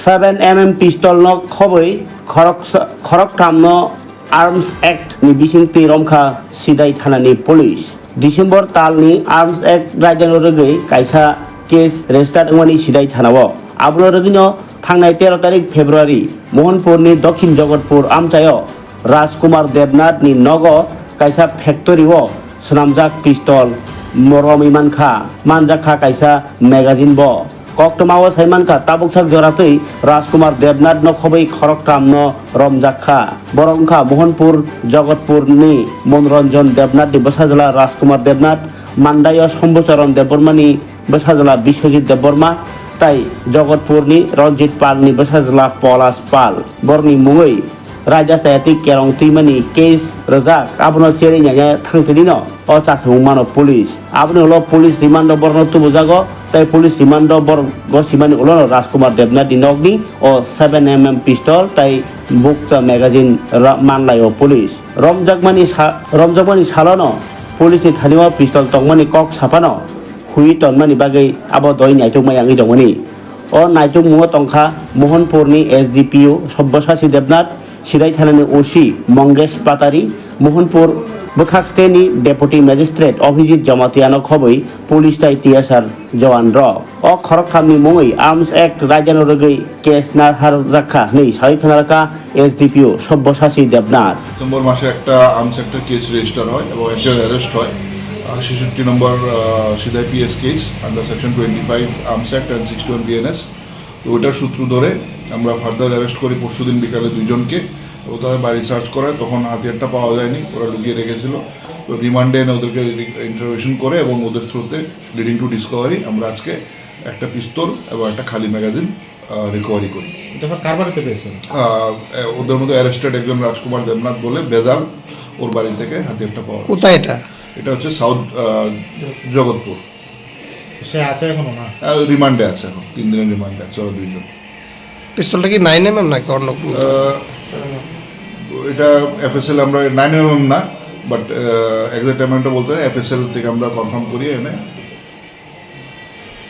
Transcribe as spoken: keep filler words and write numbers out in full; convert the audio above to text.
Seven M M pistol no khobwi khoroksa-, khoroktham no Arms Act ni bisingtwi romkha Sidai thanani police. December talni Arms Act raidano rwgwi kaisa case register wngmani Sidai thanao. Abono rwgwino thangnai tero tarik February Mohanpurni Dokhin Jogotpur amchaio Rajkumar Debnath ni nogo kaisa factory o swnamjak pistol mo-, romwi mankha, manjakha kaisa magazine bo. Koktwmao sai mankha, tabuksak joratwi Rajkumar Debnath no khobwi khoroktham no romjakha. Borok wngkha Mohanpur Jogotpur ni Monranjan Debnath ni bwsajwla Rajkumar Debnath, Mandaio Shambhucharan Debbarma ni bwsajwla Biswajit Debbarma, tai Jogotpur ni Ranjit Pal ni bwsajwla Polash Pal. Borokni mungwi raida chaya twi kerong twimani case rwjak, abono cherwi naina thangtwlino o chasmung mano police. Aboni ulo police remand o borokno tubujago, tai police remand o borok gosimani ulono Rajkumar Debnath ni nokni o seven M M pistol tai bukcha magazine ra-, manlaio police. Romjakmani sa-, romjakmani salono police ni thani o pistol tongmani kok saphano hui tonmani bagwi abo doi naitukma yangwi tongmani. O naitukmungo tongkha Mohanpurni S D P O Sabyasachi Debnath, Sidai thanani O C Mongesh Patari, Mohanpur bwkhak steni Deputy Magistrate Abhijit Jamatiano khobwi police tai T S R jowan rok. O khoroktham ni mungwi Arms Act raidano rwgwi case narharjakha hwnwi sawi khwnarwkha S D P O Sabyasachi Debnath. December মাসে একটা আর্মস অ্যাক্টের case register হয় এবং একজন অ্যারেস্ট হয়, আহ, ছেষট্টি number, আহ, Sidhai PS case under section twenty five arms act and sixty one BNS. তো ওইটার সূত্র ধরে আমরা ফার্দার অ্যারেস্ট করি পরশুদিন বিকালে দুইজনকে। ও তাদের বাড়ি সার্চ করে, তখন হাতিয়ারটা পাওয়া যায়নি, ওরা লুকিয়ে রেখেছিল। তো রিমান্ডে এনে ওদেরকে ইন্টারোগেশন করে এবং ওদের থ্রুতে, লিডিং টু ডিসকভারি, আমরা আজকে একটা পিস্তল এবং একটা খালি ম্যাগাজিন, আহ, রিকভারি করি। এটা স্যার কার বাড়িতে পেয়েছেন? আহ, এ, ওদের মধ্যে অ্যারেস্টেড একজন রাজকুমার দেবনাথ বলে বেজাল, ওর বাড়ি থেকে হাতিয়ারটা পাওয়া গেছে। কোথায় এটা? এটা হচ্ছে সাউথ, আহ, জগৎপুর। তো সে আছে এখনো না? আহ, রিমান্ডে আছে এখন, তিন দিনের রিমান্ডে আছে ওরা দুইজন। পিস্তলটা কি নাইন এমএম নাকি অন্য কোনো? আহ, এটা এফএসএল, আমরা নাইন এমএম না, বাট, আহ, এক্সাক্ট অ্যামাউন্টটা বলতে এফএসএল থেকে আমরা কনফার্ম করি এনে